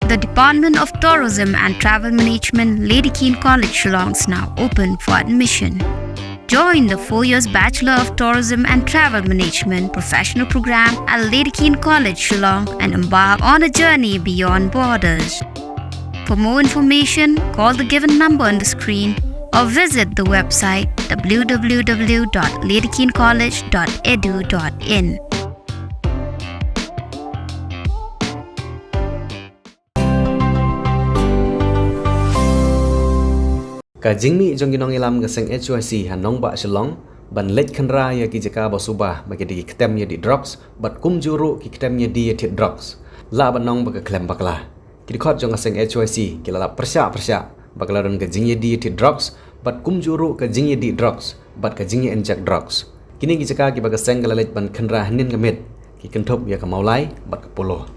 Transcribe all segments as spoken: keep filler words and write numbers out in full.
The Department of Tourism and Travel Management, Lady Keane College, Shillong, is now open for admission. Join the four years Bachelor of Tourism and Travel Management professional program at Lady Keane College, Shillong, and embark on a journey beyond borders. For more information, call the given number on the screen or visit the website w w w dot lady keane college dot e d u dot i n. Ka jingmih jong ki nongïalam ka seng H Y C ha nongbah Shillong ban leit khynra ïa ki jaka ba suba ba ki dei ki ktem ïa dih drugs bad kumjuh ruh ki ktem ïa dih ïa thied drugs. Lah ban ong ba ka khlem bakla. Ki dkhot jong ka seng H Y C ki la lap pyrshah pyrshah ba ka la don ka jingïa dih thied drugs bad kumjuh ruh ka jingïa dih drugs bad ka jingïa inject drugs. Kine ki jaka kiba ka seng ka la leit ban khynra hynnin ka miet ki kynthup ïa ka Mawlai bad ka Polo.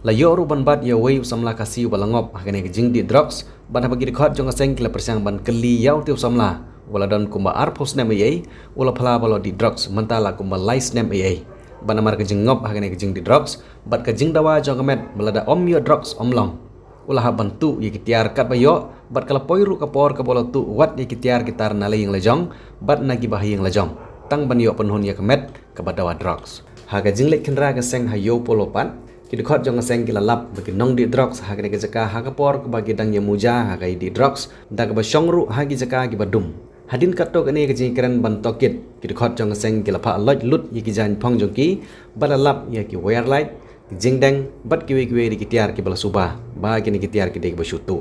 La ïoh ruh ban bat ïa uwei u samla Khasi uba la ngop ha kane ka jingdih drugs bad haba ki dkhot jong ka seng ki la pyrshang ban kylli ïa utei u samla uba la don kumba arphew snem ei ei, u la phla ba u la dih drugs mynta la kumba lai snem ei ei. Bad namar ka jingngop ha kane ka jingdih drugs bad ka jingdawa jong ka met ba lada ym ïoh drugs ym long, u la hap ban tuh ïa ki tiar katba ïoh bad ka la poi ruh ka por kaba u la tuh wat ïa ki tiar ki tar na la ïing la jong bad na kiba ha ïing la jong tang ban ïoh pynhun ïa ka met kaba dawa drugs. Ha ka jingleit khynra ka seng ha Ïew Polo pat, ki dkhot jong ka seng ki la lap ba ki nongdih drugs ha kane ka jaka ha ka por kaba ki dang ïa muja ha ka ïa dih drugs da kaba shong ruh ha ki jaka kiba dum. Hadien katto katne ka jingkren ban tohkit, ki dkhot jong ka seng ki la phah loit lut ïa ki jaiñphong jong ki bad la lap ïa ki wire light, ki jingdeng bad kiwei kiwei de ki tiar kiba la suba ba kine ki tiar ki dei kiba shu tuh.